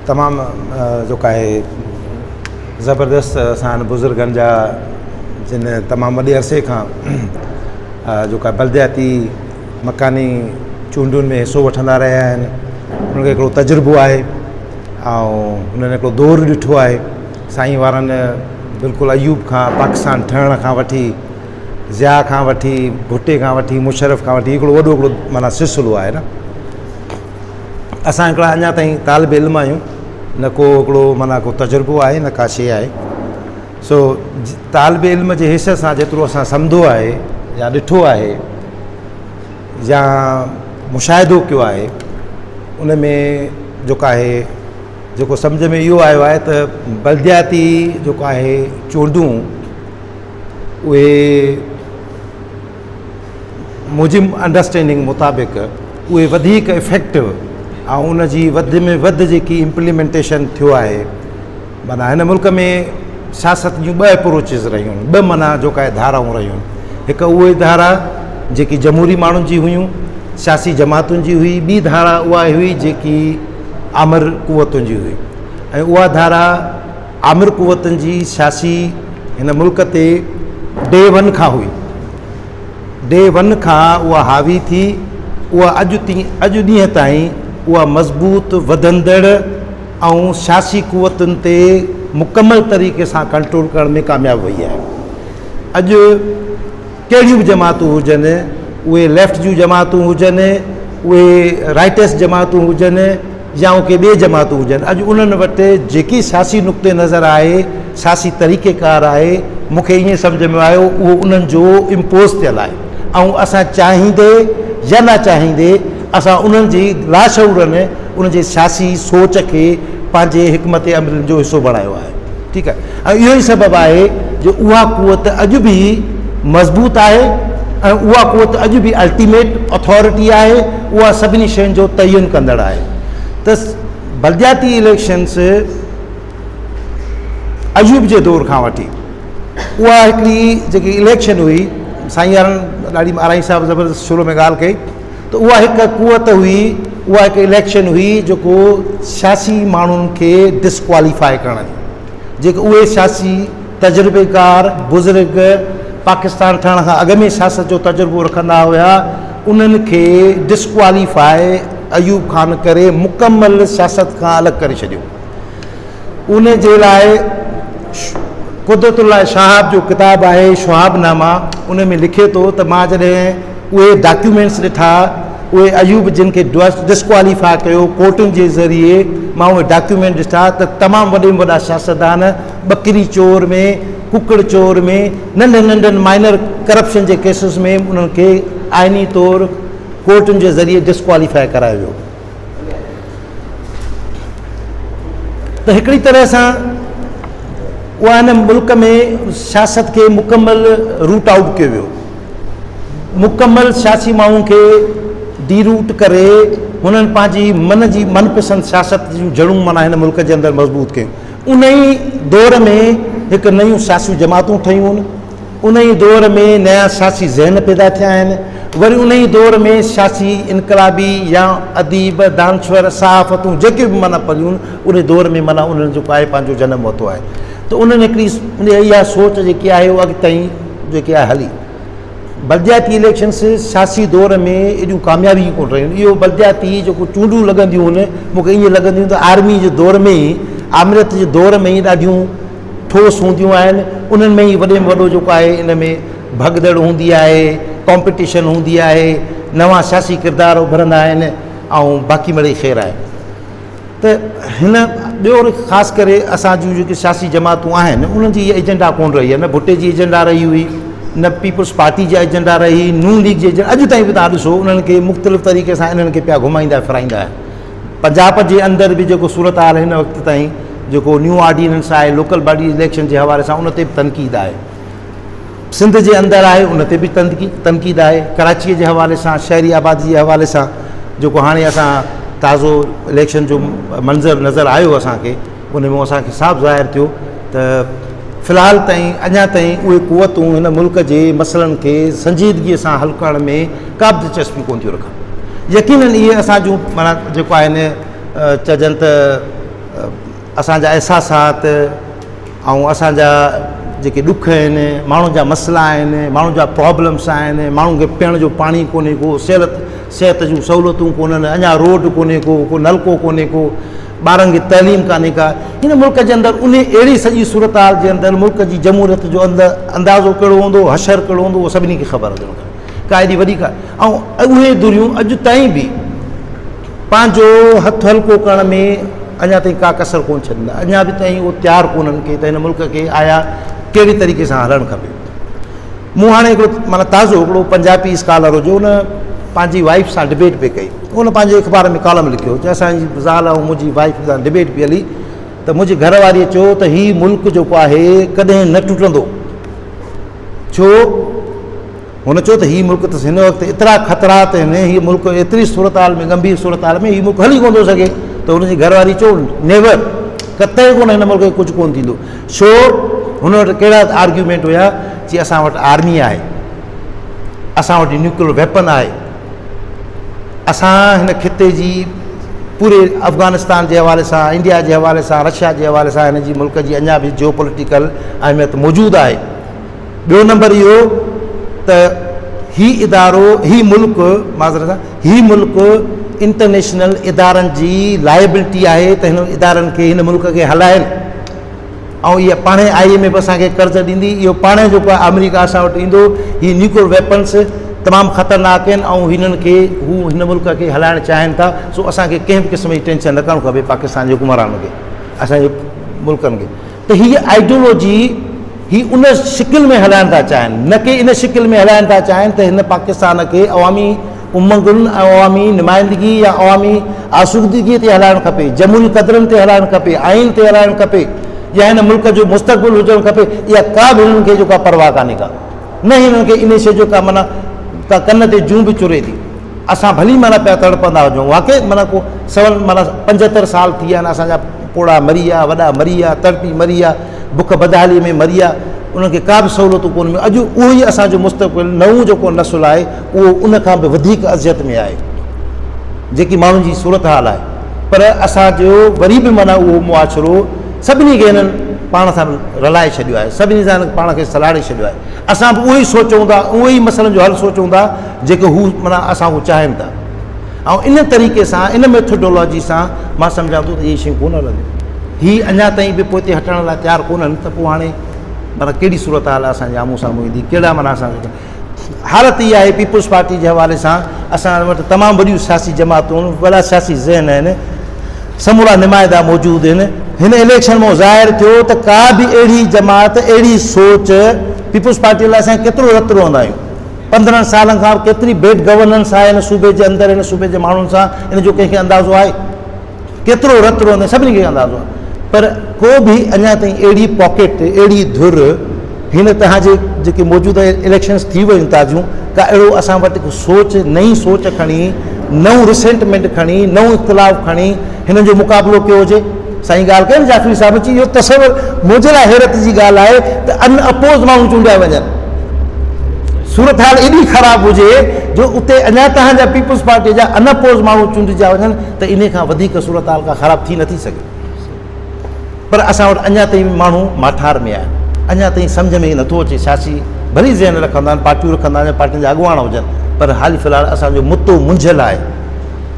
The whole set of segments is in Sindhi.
تمام جيڪو آهي زبردست اسان بزرگن جا جن تمام وڏي عرصي کان جيڪو آهي بلدياتي مڪاني چونڊن ۾ حصو وٺندا رهيا آهن انهن کي هڪڙو تجربو آهي ۽ انهن هڪڙو دور ڏٺو آهي سائين وارن بلڪل ايوب کان پاڪستان ٺهڻ کان وٺي ضياء کان وٺي ڀٽي کان وٺي مشرف کان وٺي هڪڙو وڏو هڪڙو معنيٰ سلسلو آهي نه اسان هڪڙا اڃا تائين طالب علم آهيون نه ڪو هڪڙو معنيٰ ڪو تجربو آهي نه ڪا شيء آهي سو طالب علم جي حيثيت سان جيترو اسان سمجهو آهي يا ڏٺو آهي يا مشاهدو ڪيو آهي ان ۾ جيڪو آهي جيڪو سمجهه ۾ اهو آيو آهي ته بلدياتي جيڪو آهي چونڊون اهي منهنجي انڊرسٽينڊنگ مطابق اهي وڌيڪ افيڪٽو ۽ ان جي وڌ ۾ وڌ جيڪي امپليمينٽيشن ٿيو آهي معنيٰ هن ملڪ ۾ سياست جون ٻه اپروچز رهيون آهن ٻه معنيٰ جو ڪا ڌارائون رهيون آهن هڪ اهي ڌارا جيڪي جمهوري ماڻهن جي هيون سياسي جماعتن جي هئي ٻي ڌارا اها هئي جيڪي آمر قوتن جي هئي ۽ اها ڌارا آمر قوتن جي سياسي هن ملڪ تي ڊي ون کان هئي. ڊي ون کان اها حاوي ٿي، اها اڄ اڄ ڏينهن تائين اها مضبوط وڌندڙ ۽ سياسي قوتن تي مڪمل طريقي سان ڪنٽرول ڪرڻ ۾ ڪامياب وئي آهي. اڄ ڪهڙيون به جماعتون هجن، اهي ليفٽ جون جماعتون هجن، اهي رائٽس جماعتون هجن يا ڪي ٻي جماعتون هجن، اڄ انهن وٽ جيڪي سياسي نقطه نظر آهي، سياسي طريقه ڪار آهي، مون کي ائين سمجهه ۾ آيو اهو انهن جو امپوز ٿيل آهي ۽ اسان چاهيندي يا نه چاهيندي اسان انهن جي لاشعورن انهن جي سياسي سوچ کي پنهنجي حڪمت عملين جو حصو بڻايو آهي. ٺيڪ آهي ۽ اهو ئي سبب آهي جو اها قوت اڄ به مضبوط آهي ۽ اها قوت اڄ به الٽيميٽ اٿارٽي آهي اها سڀني شين جو تعين ڪندڙ آهي ته بلدياتي اليڪشنس ايوب جي دور کان وٺي اها هڪڙي جيڪي اليڪشن هئي سائين يارن ڏاڍي آرائين صاحب زبردست شروع ۾ ڳالهه ڪئي ته اها هڪ قوت هئي، اها هڪ اليڪشن هئي جيڪو سياسي ماڻهن کي ڊسڪواليفائي ڪرڻ جي، جيڪي اهي سياسي تجربيڪار بزرگ پاڪستان ٺهڻ کان اڳ ۾ سياست جو تجربو رکندا هيا، انهن کي ڊسڪواليفائي ايوب خان ڪري مڪمل سياست کان الڳ ڪري ڇڏيو. ان جي لاء قدرت الله شهاب جو ڪتاب آهي شهاب ناما ان ۾ لکي ٿو ته مان جڏهن اهي ڊاڪيومينٽس ڏٺا اهي ايوب جن کي ڊسڪواليفاء ڪيو ڪورٽن جي ذريعي مان اهي ڊاڪيومينٽ ڏٺا ته تمام وڏي ۾ وڏا سياستدان ٻڪري چور ۾ ڪڪڙ چور ۾ ننڍن ننڍن مائنر ڪرپشن جي ڪيسز ۾ انهن کي آئيني طور ڪورٽن جي ذريعي ڊسڪواليفاء ڪرايو ويو. ته هڪڙي طرح سان اها هن ملڪ ۾ سياست کي مڪمل روٽ آئوٽ ڪيو ويو مڪمل سياسي ماڻهن کي ڊي روٽ ڪري هنن پنهنجي من جي من پسند سياست جون جڙون معنيٰ هن ملڪ جي اندر مضبوط ڪيون ان ئي دور ۾ هڪ نيون سياسي جماعتون ٺهيون انهيء دور ۾ نيا سياسي ذهن پيدا ٿيا آهن. وري انهيء دور ۾ سياسي انقلابي يا اديب، دانشور، صحافتون جيڪي به معنيٰ پليون انهيء دور ۾ معنيٰ انهن جيڪو آهي پنهنجو جنم ورتو آهي ته انهن هڪڙي اها سوچ جيڪي آهي اها اڳ تائين جيڪي آهي هلي. بلدياتي اليڪشنس سياسي دور ۾ ايڏيون ڪامياب ئي ڪونه رهيون. اهو بلدياتي جيڪو چونڊون لڳنديون هن مون کي ائين لڳنديون ته آرمي جي دور ۾ ئي آمريت جي دور ۾ ئي ڏاڍيون ٺوس هونديون آهن انهن ۾ ئي وڏي ۾ وڏو جيڪو آهي ان ۾ ڀڳدڙ هوندي آهي ڪامپيٽيشن هوندي آهي نوان سياسي ڪردار اڀرندا آهن ۽ باقي مڙئي خير آهي ته هن ٻيو وري خاص ڪري اسان جون جيڪي سياسي جماعتون آهن انهن جي اها ايجنڊا ڪونه رهي آهي نه ڀٽي جي ايجنڊا رهي هئي نه پيپلز پارٽي جي ايجنڊا رهي نون ليگ جي ايجنڊا اڄ تائين به تهان ڏسو انهن کي مختلف طريقي سان انهن کي پيا گهمائيندا ڦرائيندا آهن پنجاب جي اندر به جيڪو صورتحال هن وقت تائين جيڪو نيو آرڊيننس آهي لوڪل باڊي اليڪشن جي حوالي سان ان تي به تنقيد آهي سنڌ جي اندر آهي ان تي به تنقيد آهي ڪراچي جي حوالي سان شهري آبادي جي حوالي سان جيڪو هاڻي اسان تازو اليڪشن جو منظر نظر آيو اسانکي ان ۾ اسانکي صاف ظاهر ٿيو ته في الحال تائين اڃا تائين اهي قوتون هن ملڪ جي مسئلن کي سنجيدگي سان حل ڪرڻ ۾ ڪا به دلچسپي ڪونه ٿيون رکن. يقينن اهي اسان جون معنيٰ جيڪو آهن چئجن ته اسان جا احساسات ۽ اسان جا جيڪي ڏک آهن، ماڻهن جا مسئلا آهن، ماڻهن جا پرابلمس آهن، ماڻهن کي پيئڻ جو پاڻي ڪونهي ڪو، صحت صحت جون سهولتون ڪونهن، اڃا روڊ ڪونهي ڪو، ڪو نلڪو ڪونهي ڪو، ٻارن کي تعليم ڪانهي ڪا. هن ملڪ جي اندر ان اهڙي سڄي صورتحال جي اندر ملڪ جي جمهوريت جو اندازو ڪهڙو هوندو، حشر ڪهڙو هوندو، اهو سڀني کي خبر هجڻ کپي. ڪا ايڏي وڏي ڪا ۽ اهي ڌريون اڄ تائين به پنهنجو هٿ هلڪو ڪرڻ ۾ اڃا تائين ڪا ڪسر ڪونه ڇڏيندا، اڃا به تائين اهو تيار ڪونهن ڪي ته هن ملڪ کي آيا ڪهڙي طريقي سان هلڻ کپي. مون هاڻي هڪڙو معنيٰ تازو هڪڙو پنجابي اسڪالر هجي ان پنهنجي وائيف سان ڊبيٽ پئي ڪئي، ان پنهنجي اخبار ۾ ڪالم لکيو چې اسانجي زال ۽ منهنجي وائيف سان ڊبيٽ پئي هلي ته منهنجي گهر واريء چيو ته هي ملڪ جيڪو آهي ڪڏهن نه ٽٽندو. ڇو؟ هن چيو ته هي ملڪ ته هن وقت ايترا خطرات آهن، هي ملڪ ايتري صورتحال ۾ ڳنڀير صورتحال ۾ هي ملڪ هلي ڪونه ٿو سگهي. ته هن جي گهر واري چيو نيور، قطعي ڪونه هن ملڪ کي ڪجهه ڪونه ٿيندو. ڇو؟ هن وٽ ڪهڙا آرگيومينٽ هيا؟ چي اسان وٽ آرمي آهي، اسان وٽ نيوڪليئر ويپن آهي، اسان هن خطي جي پوري افغانستان جي حوالي سان، انڊيا جي حوالي سان، رشيا جي حوالي سان هن جي ملڪ جي اڃا به جيو پوليٽيڪل اهميت موجود آهي. ٻيو نمبر اهو ته هي ادارو، هي ملڪ، معذرت سان، هي ملڪ انٽرنيشنل ادارن جي لائبلٽي آهي ته هن ادارن کي هن ملڪ کي هلائن ۽ اها پاڻهي I M F اسان کي قرض ڏيندي، اهو پاڻهي جيڪو آهي آمريڪا اسان وٽ ايندو، هي نيوڪليئر ويپنس تمام خطرناڪ آهن ۽ هنن کي هو هن ملڪ کي هلائڻ چاهين ٿا، سو اسان کي ڪنهن به قسم جي ٽينشن نه ڪرڻ کپي پاڪستان جي حڪمرانن کي، اسان جي ملڪن کي. ته هيء آئيڊيولوجي هي ان شڪل ۾ هلائڻ ٿا چاهين، نه ڪي ان شڪل ۾ هلائڻ ٿا چاهين ته هن پاڪستان کي عوامي امنگن ۽ عوامي نمائندگي يا عوامي آسودگيء تي هلائڻ کپي، جمهوري قدرن تي هلائڻ کپي، آئين تي هلائڻ کپي يا هن ملڪ جو مستقبل هجڻ کپي، اها ڪا به هنن کي جو ڪا پرواهه ڪانهي ڪا، نه هنن کي انهيء شيء جو ڪا معنيٰ ڪا ڪن تي جون به چري ٿي. اسان ڀلي معنيٰ پيا تڙپندا هجون، واقعي معنيٰ ڪو سون معنيٰ پنجهتر سال ٿي ويا آهن، اسان جا پوڙها مري ويا، وڏا مري ويا، تڙپي مري ويا، بک بدحالي ۾ مري ويا، انهن کي ڪا به سهولتون ڪونه مليون. اڄ اهو ئي اسان جو مستقبل نئون جيڪو نسل آهي اهو ان کان به وڌيڪ اذيت ۾ آهي، جيڪي ماڻهن جي صورتحال آهي. پر اسان جو وري به معنيٰ اهو معاشرو سڀني کي هنن پاڻ سان رلائي ڇڏيو آهي، سڀني سان پاڻ کي سلهاڙي ڇڏيو آهي. اسان به اهو ئي سوچون ٿا، اهو ئي مسئلن جو حل سوچون ٿا جيڪي هو معنيٰ اسان کان چاهين ٿا. ۽ ان طريقي سان، ان ميٿوڊالاجي سان مان سمجهان ٿو ته اهي شيون ڪونه هلنديون. هي اڃا تائين به پوئتي هٽڻ لاء تيار ڪونهن ته پوء هاڻي معنيٰ ڪهڙي صورتحال اسان جي آمهون سامهون ايندي، ڪهڙا معنيٰ اسان کي حالت اها آهي. پيپلز پارٽي جي حوالي سان اسان وٽ تمام وڏيون سياسي جماعتون، وڏا سياسي ذهن آهن، سمورا نمائندا موجود آهن. هن اليڪشن مان ظاهر ٿيو ته ڪا به اهڙي جماعت، اهڙي سوچ پيپلز پارٽي لاء اسان ڪيترو رت روئندا آهيون، 15 سالن کان ڪيتري بيڊ گورننس آهي هن صوبي جي اندر، هن صوبي جي ماڻهن سان، ان جو ڪنهن کي اندازو آهي؟ ڪيترو رت روئندا سڀني کي اندازو آهي، پر ڪو به اڃا تائين اهڙي پاڪيٽ، اهڙي ڌر هن تهان جي جيڪي موجوده اليڪشنس ٿي ويون تازيون، ڪا اهڙو اسان وٽ هڪ سوچ، نئين سوچ کڻي، نئون ريسينٽمينٽ کڻي، نئون اختلاف کڻي هنن جو مقابلو ڪيو هجي. سائين ڳالهه ڪئي نه جعفري صاحب چي اهو تصور منهنجي لاء حيرت جي ڳالهه آهي ته ان اپوز ماڻهو چونڊيا وڃن، صورتحال ايڏي خراب هجي جو اتي اڃا تهان جا پيپلز پارٽي جا ان اپوز ماڻهو چونڊجا وڃن ته انهي کان وڌيڪ صورتحال ڪا خراب ٿي نٿي سگهي. پر اسان وٽ اڃا تائين به ماڻهو ماٺار ۾ آهن، اڃا تائين سمجهه ۾ نٿو اچي. سياسي ڀلي ذهن رکندا آهن، پارٽيون رکندا آهن يا پارٽين جا اڳواڻ هجن، پر حال في الحال اسان جو متو منجهيل آهي.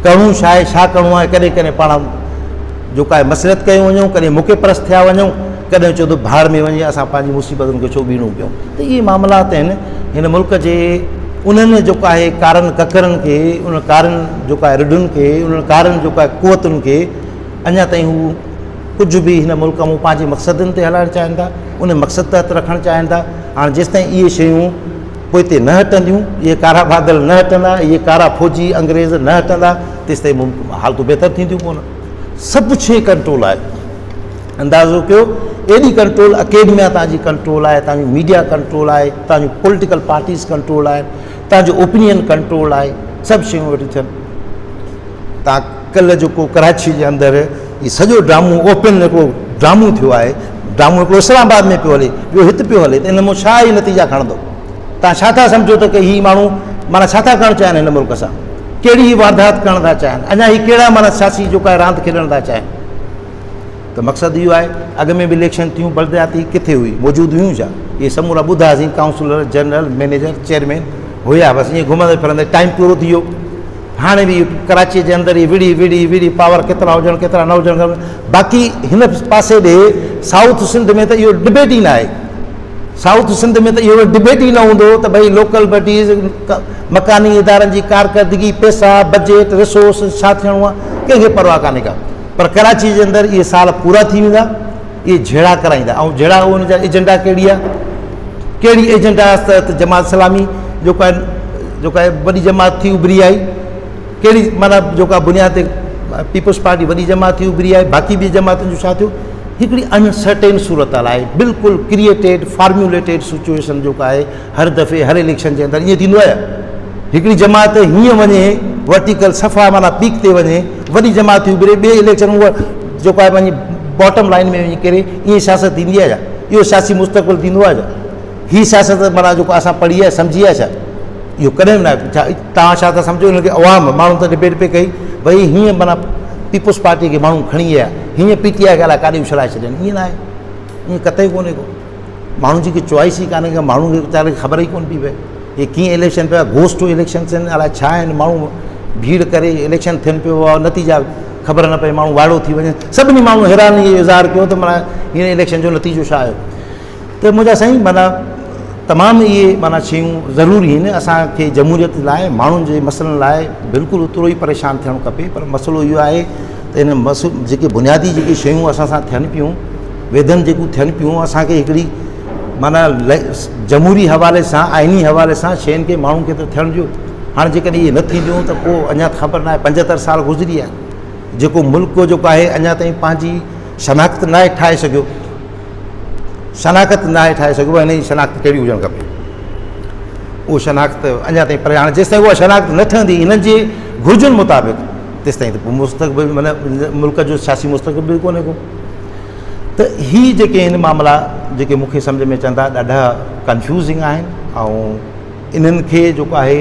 ڪرڻو ڇا آهي، ڇا ڪرڻو آهي، ڪڏهن ڪڏهن پاڻ جو ڪا مصلحت ڪيون وڃون، ڪڏهن موقعي پرست ٿيا وڃون، ڪڏهن چئو ته ڀاڙ ۾ وڃي اسان پنهنجي مصيبتن کي ڇو ٻيڻو ڪيون. ته اهي معاملات آهن هن ملڪ جي انهن جيڪو آهي ڪارن ڪڪرن کي، انهن ڪارن جيڪو آهي رڍن کي، انهن ڪارن جيڪو آهي قوتن کي اڃا تائين هو ڪجهه به هن ملڪ مان پنهنجي مقصدن تي هلائڻ چاهين ٿا، ان مقصد تحت رکڻ چاهين ٿا. هاڻ جيستائين اهي شيون پوئتي نه هٽنديون، اهي ڪارا بادل نه هٽندا، اهي ڪارا فوجي انگريز نه هٽندا، تيستائين حالتون بهتر ٿينديون ڪونه. سڀ شيء ڪنٽرول آهي. اندازو ڪيو ايڏي ڪنٽرول، اڪيڊميا تان جي ڪنٽرول آهي، تان جي ميڊيا ڪنٽرول آهي، تان جون پوليٽيڪل پارٽيز ڪنٽرول آهن، تان جو اوپينين ڪنٽرول آهي، سڀ شيون ويٺيون ٿين. تان ڪلهه جيڪو ڪراچي جي اندر هي سڄو ڊرامو اوپن هڪڙو ڊرامو ٿيو آهي، ڊرامو هڪڙو اسلام آباد ۾ پيو هلي، ٻيو هت پيو هلي، ته ان مان ڇا هي نتيجا کڻندو؟ تان ڇا ٿا سمجهو ته هي ماڻهو معنيٰ ڇا ٿا ڪرڻ چاهين هن ملڪ سان؟ ڪهڙي هي واردات ڪرڻ ٿا چاهين؟ اڃا هي ڪهڙا معنيٰ سياسي جيڪا راند کيڏڻ ٿا چاهين؟ ته مقصد اهو آهي اڳ ۾ به اليڪشن ٿيون بلدياتي ڪٿي هئي موجود هيون ڇا؟ اهي سمورا ٻڌاسين ڪائونسلر جنرل مئنيجر چيئرمين هيا بس ائين گهمندي ڦرندي ٽائيم پورو ٿي ويو هاڻي به ڪراچي جي اندر ئي وڙهي وڙهي وڙهي پاور ڪيترا هجڻ ڪيترا نه هجڻ کپن باقي هن پاسي ڏي سائوٿ سنڌ ۾ ته اهو ڊبيٽ ئي نه آهي سائوٿ سنڌ ۾ ته اهو ڊبيٽ ئي نه هوندو ته ڀئي لوڪل باڊيز مڪاني ادارن جي ڪارڪردگي پيسا بجيٽ ريسورس ڇا ٿيڻو آهي ڪنهن کي پرواهه ڪانهي ڪا پر ڪراچي جي اندر اهي سال پورا ٿي ويندا اهي جهيڙا ڪرائيندا ۽ جهيڙا ان جا ايجنڊا ڪهڙي آهي ڪهڙي ايجنڊا تحت جماعت اسلامي جيڪو آهي جيڪو آهي وڏي جماعت ٿي اڀري آئي ڪهڙي معنيٰ جيڪا بنياد تي پيپلز پارٽي وڏي جماعت ٿي اڀري آئي باقي ٻي جماعتن جو ڇا ٿيو هڪڙي انسرٽين صورت حال آهي بلڪل ڪريئيٽيڊ فارموليٽيڊ سچويشن جيڪو آهي هر دفعي هر اليڪشن جي اندر ائين ٿيندو آهي هڪڙي جماعت هيئن وڃي ورٽيڪل صفا معنيٰ پيڪ تي وڃي وڏي جماعت ٿي اڀري ٻئي اليڪشن اها جيڪو آهي پنهنجي باٽم لائن ۾ وڃي ڪري ائين سياست ٿيندي آهي ڇا اهو سياسي مستقبل ٿيندو آهي ڇا هي سياست معنيٰ جيڪو اسان پڙهي آهي سمجهي آهي ڇا اهو ڪڏهن به نه ڇا توهان ڇا ٿا سمجهو هن کي عوام ماڻهن ته ڊبيٽ پئي ڪئي ڀئي هيئن معنيٰ پيپلز پارٽي کي ماڻهو کڻي آيا هيئن پي ٽي آء کي الائي ڪاڏي اڇلائي ڇڏين ائين نه آهي ائين قطعي ڪونهي ڪو ماڻهن جي ڪي چوائس ئي ڪانهي ڪا ماڻهن کي ويچارن کي خبر ئي ڪونه پئي پئي هي ڪيئن اليڪشن پيا گهوسٽ اليڪشن ٿين الائي ڇا آهن ماڻهو ڀيڙ ڪري اليڪشن ٿين پيو نتيجا خبر نه پئي ماڻهو واڙو ٿي وڃن سڀني ماڻهن حيراني جو اظهار ڪيو ته معنيٰ هن اليڪشن جو نتيجو ڇا آيو ته منهنجا سائين معنيٰ تمام اهي معنيٰ شيون ضروري آهن اسانکي جمهوريت لاء ماڻهن جي مسئلن لاء بلڪل اوترو ئي پريشان ٿيڻ کپي پر مسئلو اهو آهي ته ان مسئلو جيڪي بنيادي جيڪي شيون اسان سان ٿين پيون ويڌن جيڪون ٿين پيون اسان کي هڪڙي معنيٰ جمهوري حوالي سان آئيني حوالي سان شين کي ماڻهن کي ته ٿيڻ ڏيو هاڻي جيڪڏهن اهي نه ٿينديون ته پوء اڃا ته خبر ناهي 75 سال گذري ويا جيڪو ملڪ جيڪو آهي اڃا تائين پنهنجي شناخت ناهي ٺاهي سگهيو شناخت ناهي ٺاهي سگهيو هن جي شناخت ڪهڙي هجڻ کپي اهو شناخت اڃا تائين پر هاڻي جيستائين اها شناخت نه ٺهندي هنن جي گهرجن مطابق تيستائين ته پوء مستقبل معنيٰ ملڪ جو سياسي مستقبل ڪونهي ڪو ته هي جيڪي آهن معاملا جيڪي مون کي سمجه ۾ اچن ٿا ڏاڍا ڪنفيوزنگ آهن ۽ انهن کي جيڪو آهي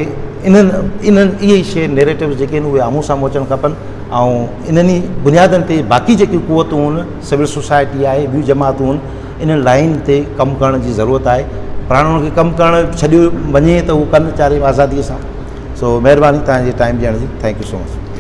انهن انهن اهي شي نيريٽوز جيڪي آهن اهي آمهون سامهون اچڻ کپن ۽ انهن ئي بنيادن تي باقي جيڪي قوتون آهن سول سوسائٽي آهي ٻيون جماعتون آهن انهن لائن تي ڪم ڪرڻ جي ضرورت آهي پر هاڻي انهن کي ڪم ڪرڻ ڇڏيو وڃي ته هو ڪن ويچاري آزادي سان سو مهرباني توهان جي ٽائيم ڏيڻ جي thank you so much.